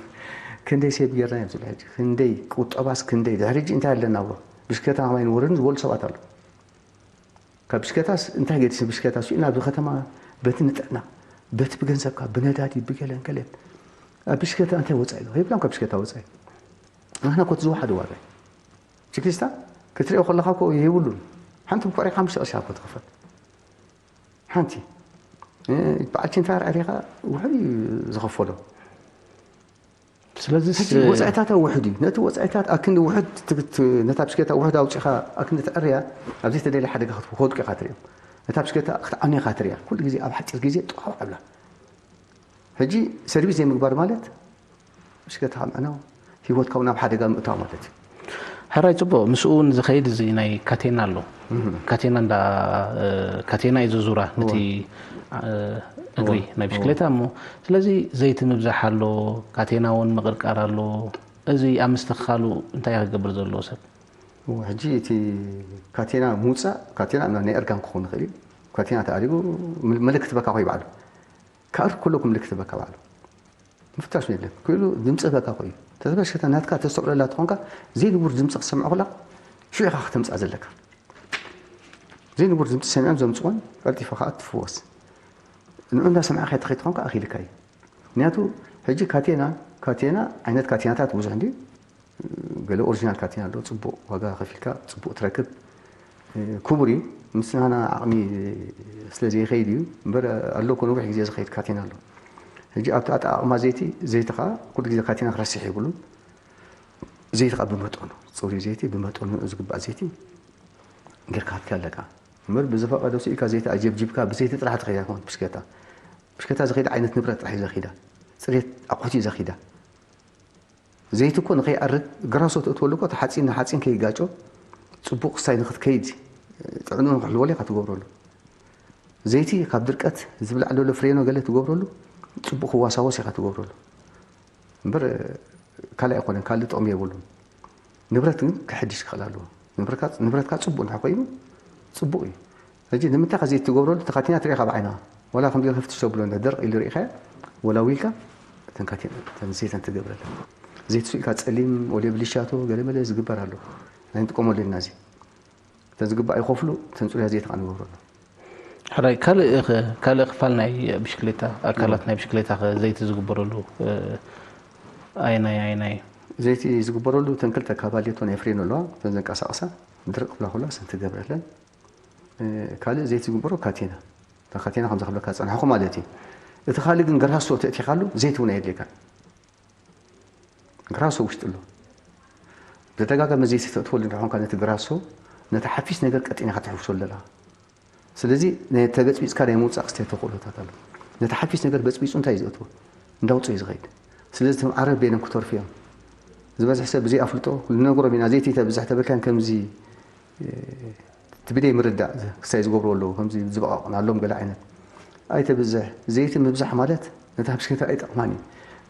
ክንደይ ሴቭ ጌርና እዮም ዝብሉ ሕጂ ክንደይ ቁጠባስ ክንደይ ድሕሪ ሕጂ እንታይ ኣለና እሞ ብሽክሌታ ከማይ ንወርድን ዝበሉ ሰባት ኣለዉ። ካብ ብሽክሌታስ እንታይ ገዲስ ብሽክሌታ ስኢልና ኣብዚ ከተማ በቲ ንጥዕና በቲ ብገንዘብካ ብነዳዲ ብገለን ገለን ኣብ ብሽክሌታ እንታይ ወፃኢ ኣሎ የብላን ካብ ብሽክሌታ ወፃኢ ንሕና ኮ ዝወሓደ ዋጋ እዩ። ችክሊስታ ክትሪኦ ከለኻ ኮ የብሉን ሓንቲ ብኮዕሪኻ ሓሙሽተ ቅርሺ እኮ ትኽፈል ሓንቲ በዓል ችንታር ዕሪኻ ውሕድ እዩ ዝኸፈሎ። ስለዚ ሕጂ ወጻኢታታ ውሕድ እዩ። ነቲ ወጻኢታት ኣክንዲ ውሕድ ነታ ብሽክሌታ ውሕድ ኣውጺኻ ኣክንዲ ትዕርያ ኣብ ዘይተደልየ ሓደጋ ከውድቁ ኢኻ ትርእዮም። ነታ ብሽክሌታ ክትዓኑ ኢኻ ትርእያ። ኩሉ ግዜ ኣብ ሓጺር ግዜ ጥዋው ኣብላ። ሕጂ ሰርቪስ ዘይምግባር ማለት ብሽክሌታኻ ምዕናው፣ ህይወትካ እውን ኣብ ሓደጋ ምእታው ማለት እዩ። ሕራይ ፅቡቕ ምስኡ እውን ዝኸይድ እዚ ናይ ካቴና ኣሎ። ካቴና እንዳ ካቴና እዩ ዝዙራ ነቲ እግሪ ናይ ብሽክሌታ እሞ ስለዚ ዘይቲ ምብዛሕ ኣሎ፣ ካቴና እውን ምቕርቃር ኣሎ። እዚ ኣብ ምስትኽኻሉ እንታይ ክገብር ዘለዎ ሰብ? ሕጂ እቲ ካቴና ምውፃእ፣ ካቴና ናይ እርጋን ክኸውን ይኽእል እዩ። ካቴና ተኣሪጉ ምልክት በካ ኮይኑ ባዕሉ ክኣርግ ከሎ ምልክት በካ ባዕሉ ምፍታሽ የለን። ክሉ ድምፂ በካ ኮይኑ ተተበሽከታ ናትካ ተስተውዕለላ ተኾንካ ዘይንቡር ድምፂ ክሰምዕ ከላ ሽዑ ኢኻ ክተምፅኣ ዘለካ። ዘይንቡር ድምፂ ሰሚዖም ዘምፅኦን ቀልጢፈ ከዓ ትፍወስ። ንዑ እንዳሰምዐ ከይተኸይድ ተኾንካ ኣኺልካ እዩ። ምክንያቱ ሕጂ ካቴና ካቴና ዓይነት ካቴናታት ብዙሕ እንዲ ገለ ኦሪጂናል ካቴና ኣሎ፣ ፅቡቕ ዋጋ ከፊልካ ፅቡቕ ትረክብ። ክቡር እዩ፣ ምስ ናና ዓቕሚ ስለ ዘይኸይድ እዩ እምበር ኣሎ እኮ ነዊሕ ግዜ ዝኸይድ ካቴና ኣሎ። ሕጂ ኣብቲ ኣጠቓቕማ ዘይቲ፣ ዘይቲ ከዓ ኩሉ ግዜ ካቴና ክረስሕ የብሉን። ዘይቲ ከዓ ብመጠኑ፣ ፅሩይ ዘይቲ ብመጠኑ፣ ዝግባእ ዘይቲ ጌርካ ክትከ ኣለካ እምበር ብዝፈቐደ ስኢልካ ዘይቲ ኣጀብጂብካ ብዘይቲ ጥራሕ ትኸይድ ኣይኮነት ብሽከታ። ብሽከታ ዝኸይድ ዓይነት ንብረት ጥራሕ እዩ ዘኺዳ፣ ፅሬት ኣቑሑት እዩ ዘኺዳ። ዘይቲ እኮ ንኸይኣርግ ግራሶ ተእትወሉ እኮ ተሓፂን ንሓፂን ከይጋጮ ፅቡቕ ክሳይ ንክትከይድ ጥዕንኡ ንክሕልወሉ ኢኻ ትገብረሉ። ዘይቲ ካብ ድርቀት ዝብላዕ ዘሎ ፍሬኖ ገለ ትገብረሉ፣ ፅቡቕ ክዋሳወስ ኢኻ ትገብረሉ። እምበር ካልእ ኣይኮነን፣ ካልእ ጥቕሚ የብሉን። ንብረት ግን ክሕድሽ ክኽእል ኣለዎ። ንብረትካ ንብረትካ ጽቡቕ እንድሕር ኮይኑ ጽቡቕ እዩ። ሕጂ ንምንታይ ከ ዘይትገብረሉ? እታ ካቲና ትሪኢኻ ብዓይንኻ። ዋላ ከምዚ ከፍትሽ ተብሎ እንዳ ደርቕ ኢሉ ርኢኻዮ፣ ወላ ዊልካ እተን ካቲና እተን ዘይተን ትገብረለን። ዘይትስኢልካ ጸሊም ወለ ብልሻቶ ገለ መለ ዝግበር ኣሎ። ናይ ንጥቀመሉ ኢልና እዚ። እተን ዝግባእ ይኸፍሉ፣ እተን ጽሩያት ዘይትኻ ንገብረሉ። ሕራይ ካልእ ኸ ካልእ ክፋል ናይ ብሽክሌታ ኣካላት ናይ ብሽክሌታ ኸ ዘይቲ ዝግበረሉ ኣየናይ ኣየናይ? ዘይቲ ዝግበረሉ እተን ክልተ ካባሌቶ ናይ ፍሬን ኣለዋ፣ እተን ዘንቀሳቕሳ ድርቕ ክብላ ከለዋ ሰን ትገብረለን። ካልእ ዘይቲ ዝግበሮ ካቴና፣ እታ ካቴና ከም ዝኽብለካ ዝጸናሕኩ ማለት እዩ። እቲ ካልእ ግን ግራሶ ተእቲኻሉ ዘይቲ እውን ኣየድልየካን። ግራሶ ውሽጢ ኣሎ። ተደጋጋሚ ዘይቲ ተእትወሉ እንድሕር ኮንካ ነቲ ግራሶ ነቲ ሓፊስ ነገር ቀጢን ኢኻ ትሕውሶ ኣለኻ። ስለዚ ናይ ተበጽቢጽካ ናይ ምውጻእ ክስታይ ተኽእሎታት ኣሎ። ነቲ ሓፊስ ነገር በጽቢጹ እንታይ እዩ ዘእትዎ? እንዳውጽኦ እዩ ዝኸይድ። ስለዚ እቶም ዓረር በይኖም ክተርፉ እዮም። ዝበዝሕ ሰብ ብዘይ ኣፍልጦ ንነግሮም ኢና፣ ዘይቲ ተብዝሕ ተበልካን ከምዚ እቲ ብደይ ምርዳእ ክሳይ ዝገብርዎ ኣለዉ፣ ከምዚ ዝበቓቕን ኣሎም ገለ ዓይነት። ኣይተብዝሕ፣ ዘይቲ ምብዛሕ ማለት ነታ ብሽክሌታ ኣይጠቕማን እዩ።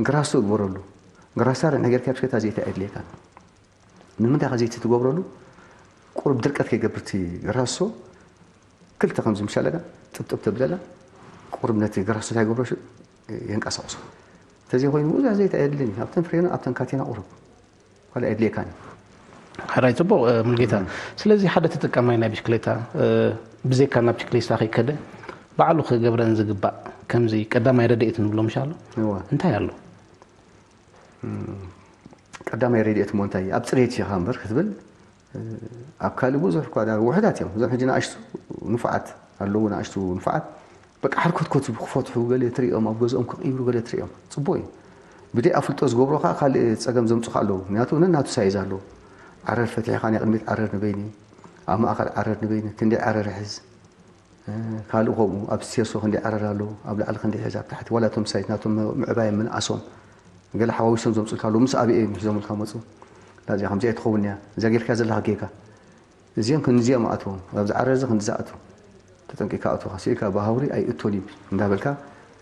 ግራሶ ግበረሉ። ግራሳ ርዕነ ጌርካ ብሽክሌታ ዘይቲ ኣየድልየካን። ንምንታይ ከ ዘይቲ ትገብረሉ? ቁሩብ ድርቀት ከይገብር እቲ ግራሶ ክልተ ከምዚ ምሻለና ጥብጥብ ተብለላ ቁሩብ ነቲ ግራሶ እንታይ ገብሮ የንቀሳቕሶ። እንተዘይኮይኑ ብዙሕ ዘይቲ ኣየድልን እዩ። ኣብተን ፍሬኖ ኣብተን ካቴና ቁሩብ ካልእ ኣየድልየካን እዩ። ሕራይ ጽቡቕ እ፣ ሙልጌታ። ስለዚ ሓደ ተጠቃማይ ናይ ብሽክሌታ እ፣ ብዘይካ ናብ ብሽክሌታ ከይከደ ባዕሉ ክገብረን ዝግባእ ከምዚ ቀዳማይ ረድኤት ንብሎ ምሻሎ እወ። እንታይ ኣሎ? ቀዳማይ ረድኤት እሞ እንታይ ኣብ ፅሬት ኢኻ እምበር ክትብል ኣብ ካልእ ብዙሕ እኳ ዳ ውሑዳት እዮም። እዞም ሕጂ ንኣሽቱ ንፉዓት ኣለዉ፣ ንኣሽቱ ንፉዓት በቃ ሓርኮትኮት ክፈትሑ ገለ ትሪኦም፣ ኣብ ገዝኦም ክቕይሩ ገለ ትሪኦም፣ ፅቡቕ እዩ። ብደይ ኣፍልጦ ዝገብሮ ከዓ ካልእ ፀገም ዘምፁ ከዓ ኣለዉ። ምክንያቱ ነናቱ ሳይዝ ኣለዉ። ዓረር ፈቲሕኻ ናይ ቅድሚት ዓረር ንበይኒ፣ ኣብ ማእኸል ዓረር ንበይኒ፣ ክንደይ ዓረር ይሕዝ፣ ካልእ ከምኡ ኣብ ስቴርሶ ክንደይ ዓረር ኣለዉ፣ ኣብ ላዕሊ ክንደይ ይሕዝ፣ ኣብ ታሕቲ ዋላ እቶም ሳይዝ ናቶም ምዕባይ ምንኣሶም ገለ ሓዋዊሶም ዘምፁልካ ኣለዉ። ምስ ኣበየ እዮም ሒዞምልካ መፁ። እዚኣ ከምዚኣ ትኸውን እያ፣ እዚኣ ጌርካ ዘለኻ ጌጋ። እዚኦም ክንዚኦም ኣእትዎም፣ ኣብዚ ዓረር እዚ ክንዲ ዝኣትዉ ተጠንቂካ ኣእትወካ፣ ስኢልካ ብሃውሪ ኣይእቶን እዩ እንዳበልካ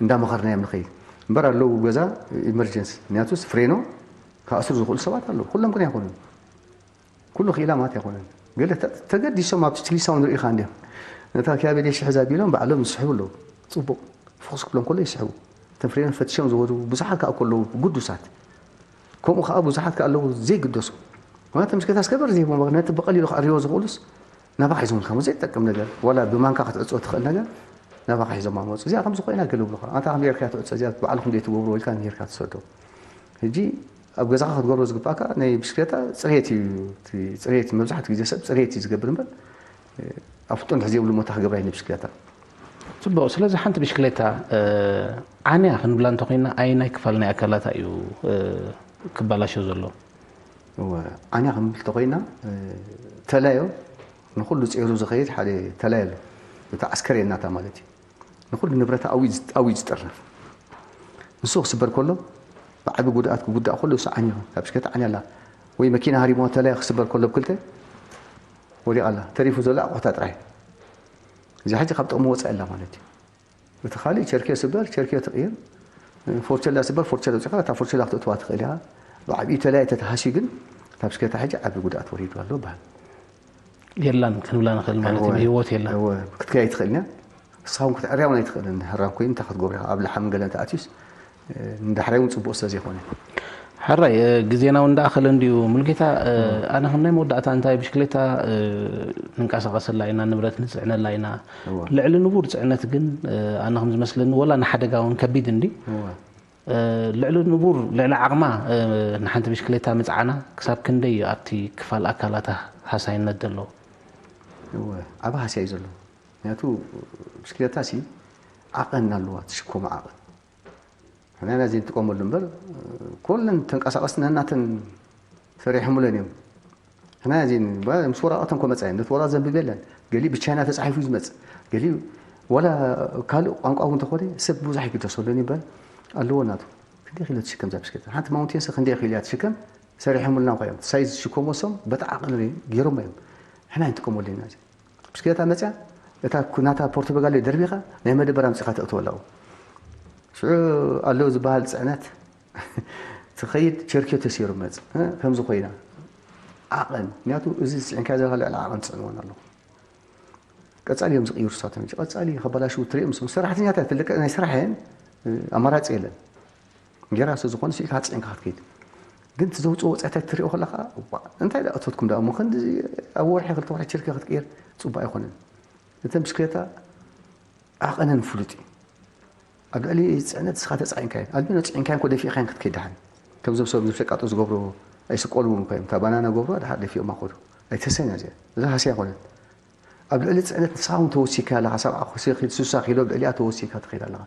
እንዳመኸርናዮም ንኸይድ እምበር ኣለዉ ገዛ ኢመርጀንሲ። ምክንያቱስ ፍሬኖ ክኣስሩ ዝኽእሉ ሰባት ኣለዉ፣ ኩሎም ግን ኣይኮኑን። ኩሉ ክኢላ ማለት ኣይኮነን። ገለ ተ- ተገዲሶም ኣብቲ ችሊሳውን ርኢኻ እንዲዮም ነታ ኪያቤ ሽሕ ሒዛ ቢሎም ባዕሎም ዝስሕቡ ኣለዉ። ጽቡቕ ፍኹስ ክብሎም ከሎ ይስሕቡ። እቶም ፍሬኖ ፈቲሾም ዝወዱ ብዙሓት ከኣ እኮ ኣለዉ ግዱሳት። ከምኡ ከኣ ብዙሓት ከኣ ኣለዉ ዘይግደሱ። ማለት ተምስከታ እስከ በር ዘይቦም ነቲ ብቐሊሉ ክዕርዮ ዝኽእሉስ ናባኻ ሒዞም ዝካሞ ዘይጠቅም ነገር ዋላ ብማንካ ክትዕጾ ትኽእል ነገር ናባኻ ሒዞም ኣመፁ። እዚኣ ከም ዝኾይና ገለ ብልኻ ኣንታ ከም ጌርካ ትዕጾ እዚኣ ባዕልኹም ዘይትገብሩ ኢልካ ጌርካ ትሰዶ። ሕጂ ኣብ ገዛኻ ክትገብሮ ዝግባእካ ናይ ብሽክሌታ ጽሬት እዩ። እቲ ጽሬት መብዛሕትኡ ግዜ ሰብ ጽሬት እዩ ዝገብር እምበር ኣፍልጦ እንድሕር ዘይብሉ ሞታ ክገብራ እዩ ብሽክሌታ። ጽቡቕ። ስለዚ ሓንቲ ብሽክሌታ ዓንያ ክንብላ እንተኾይና ኣየናይ ክፋል ናይ ኣካላታ እዩ ክበላሾ ዘሎ? እወ፣ ዓንያ ክንብል እንተኾይና ተላዮ ንኹሉ ጼሩ ዝኸይድ ሓደ ተላዮ ኣሎ። እቲ ዓስከሬ እናታ ማለት እዩ። ንኹሉ ንብረታ ኣውዩ ኣውዩ ዝጥርነፍ። ንሱ ክስበር ከሎ ብዓቢ ጉድኣት ክጉዳእ ከሎ እሱ ዓንዩ ካብ ብሽክለታ ዓንያ ኣላ ወይ መኪና ሃሪሞ ተላዮ ክስበር ከሎ ብክልተ ወዲቓ ኣላ። ተሪፉ ዘሎ ኣቑሑታ ጥራይ። እዚኣ ሕጂ ካብ ጥቕሚ ወጻኢ ኣላ ማለት እዩ። እቲ ካልእ ቸርኪዮ ስበር፣ ቸርኪዮ ትቕይር፣ ፎርቸላ ስበር፣ ፎርቸላ ውጺኻ እታ ፎርቸላ ክተእትዋ ትኽእል ኢኻ። ብዓቢኡ ተላዮ ተተሃስዩ ግን እታ ብሽክለታ ሕጂ ዓቢ ጉድኣት ወሪዱ ኣሎ ይበሃል። የላን ክንብላ ንኽእል ማለት እዩ። እወ። ብህይወት የላን። እወ ክትከይ ኣይትኽእልን እያ። ንስኻ እውን ክትዕርያ እውን ኣይትኽእልን። ሕራም ኮይኑ እንታይ ክትገብር ኢኻ? ኣብ ልሓም ገለ እንተኣትዩስ ንዳሕራይ እውን ፅቡቅ ስለ ዘይኮነ። ሕራይ ግዜና እውን እንዳኣኸለ እንዲዩ። ሙልጌታ፣ ኣነ ከም ናይ መወዳእታ እንታይ ብሽክሌታ ንንቀሳቐሰላ ኢና፣ ንብረት ንፅዕነላ ኢና። እወ። ልዕሊ ንቡር ፅዕነት ግን ኣነ ከም ዝመስለኒ ወላ ንሓደጋ እውን ከቢድ እንዲ እወ። ልዕሊ ንቡር ልዕሊ ዓቕማ ንሓንቲ ብሽክሌታ ምፅዓና ክሳብ ክንደይ እዩ ኣብቲ ክፋል ኣካላታ ሃሳይነት ዘለዎ? እወ፣ ዓቢ ሃስያ እዩ ዘሎ። ምክንያቱ ብሽክሌታ ሲ ዓቐን ኣለዋ፣ ትሽከሞ ዓቐን። ሕናና ዘይንጥቀመሉ እምበር ኩለን ተንቀሳቐስቲ ነናተን ሰሪሖምለን እዮም። ሕና ዘይን ምስ ወረቐተን ኮ መፃ ነቲ ወረቐት ዘንብብ የለን። ገሊኡ ብቻይና ተፃሒፉ እዩ ዝመፅእ። ገሊኡ ወላ ካልእ ቋንቋ እውን እንተኾነ ሰብ ብዙሕ ይግደሰሉን ይበል ኣለዎ ናቱ። ክንደይ ኪሎ ትሽከም እዛ ብሽክሌታ? ሓንቲ ማውንቴንስ ክንደይ ኪሎ እያ ትሽከም? ሰሪሖምልና እኳ እዮም። ሳይዝ ዝሽከሞ ሰም በቲ ዓቐን ገይሮም እዮም። ሕና ንጥቀመሉ ኢና እዚ። ብሽክሌታ መፅያ እታ ኩ- ናታ ፖርቶበጋሌ ደርቢኻ ናይ መደበር ኣምፂኻ ተእትወላ። ሽዑ ኣሎ ዝበሃል ፅዕነት ትኸይድ ቸርኪዮ ተሰይሩ መፅ እ፣ ከምዚ ኮይና ዓቐን ምክንያቱ እዚ ዝፅዕንካ ዘለካ ልዕሊ ዓቐን ትፅዕንወን ኣለኹ። ቀፃሊ እዮም ዝቅይሩ ሳቶም ቀፃሊ ከባላሽው ትሪኦም ምስ ሰራሕተኛታት ትልቀ ናይ ስራሕ እየን። ኣማራፂ የለን። ጌራ ስለ ዝኾነ ስኢልካ ፅዕንካ ክትከይድ ግን እቲ ዘውፅኦ ወፃኢታት ትሪኦ ከለካ ዋ እንታይ ዳ እቶትኩም ዳ እሞ ክንዲ ኣብ ወርሒ ክልተ ወርሒ ቸርኪ ክትቅየር ፅቡቅ ኣይኮነን። እተን ብሽክሌታ ዓቐነን ፍሉጥ እዩ። ኣብ ልዕሊ ፅዕነት ንስኻ ተፃዒንካዮ ኣልቢኖ ፅዒንካዮ ኮ ደፊእካዮ ክትከይድ ደሓን ከምዞም ሰብ ዝሸቃጡ ዝገብሩ ኣይስቀልዎም እኳ እዮም እታ ባናና ገብሩ ድሓር ደፊኦም ኣኸዱ ኣይተሰኛ እዚኣ እዛ ሃስያ ኣይኮነት። ኣብ ልዕሊ ፅዕነት ንስኻ እውን ተወሲካ ኣለኻ ሰብዓ ስሳ ኪሎ ኣብ ልዕሊኣ ተወሲካ ትኸይድ ኣለኻ።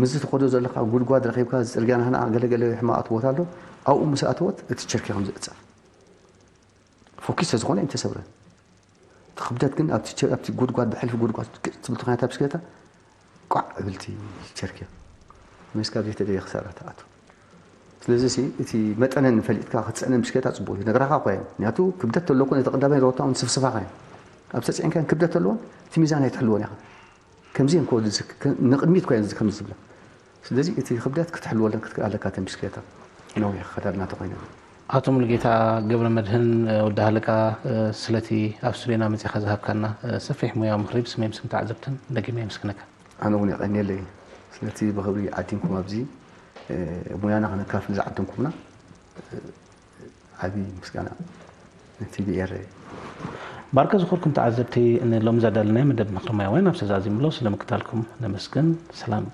ምስዚ ትኸዶ ዘለኻ ጉድጓድ ረኺብካ እዚ ፅርግያ ናህና ገለገለ ሕማቕ ቦታ ኣሎ ኣብኡ ምስ ኣተወት እቲ ቸርኪ ከም ዝእፀፍ ፎኪስ ስለዝኾነ ኣይምተሰብረን። እቲ ክብደት ግን ኣብቲ ቸ- ኣብቲ ጉድጓድ ብሕልፊ ጉድጓድ ግጥ ትብል ተኾይና እታ ብሽክሌታ ቋዕ እብልቲ ቸርኪ መስ ካብ ዘይተደየ ክሳራ ትኣቱ። ስለዚ ሲ እቲ መጠነን ፈሊጥካ ክትፅዕነን ብሽክሌታ ፅቡቅ እዩ ነግራኻ እኳ እየን ምክንያቱ ክብደት ተለኩ ነቲ ቀዳማይ ሮታ እውን ስፍስፋኻ እየን ኣብ ተፅዒንካን ክብደት ኣለዎን እቲ ሚዛን ኣይትሕልዎን ኢኻ። ከምዚ እዮም ከወዲ ንቅድሚት እኳ እየን ከምዚ ዝብላ ስለዚ እቲ ክብደት ክትሕልወለን ክትክእለካ ተን ብሽክሌታ ነዊሕ ክኸዳ እናተኾይነ። ኣቶ ሙሉጌታ ገብረ መድህን ወዲ ሃለቃ ስለቲ ኣብ ስቱዲዮና መጺኻ ዝሃብካና ሰፊሕ ሙያዊ ምኽሪ ብስመይ ምስም ተዓዘብትን ደጊመ የመስግነካ። ኣነ እውን የቐንየለይ ስለቲ ብኽብሪ ዓዲምኩም ኣብዚ ሙያና ከነካፍል ዝዓደምኩምና ዓቢ ምስጋና ቲቪ ኤረ። ባርከ ዝኾርኩም ተዓዘብቲ ንሎሚ ዘዳለናዮ መደብ ምኽሪ ሙያውያን ኣብ ተዛዚምሎ ስለ ምክታልኩም ነመስግን። ሰላም።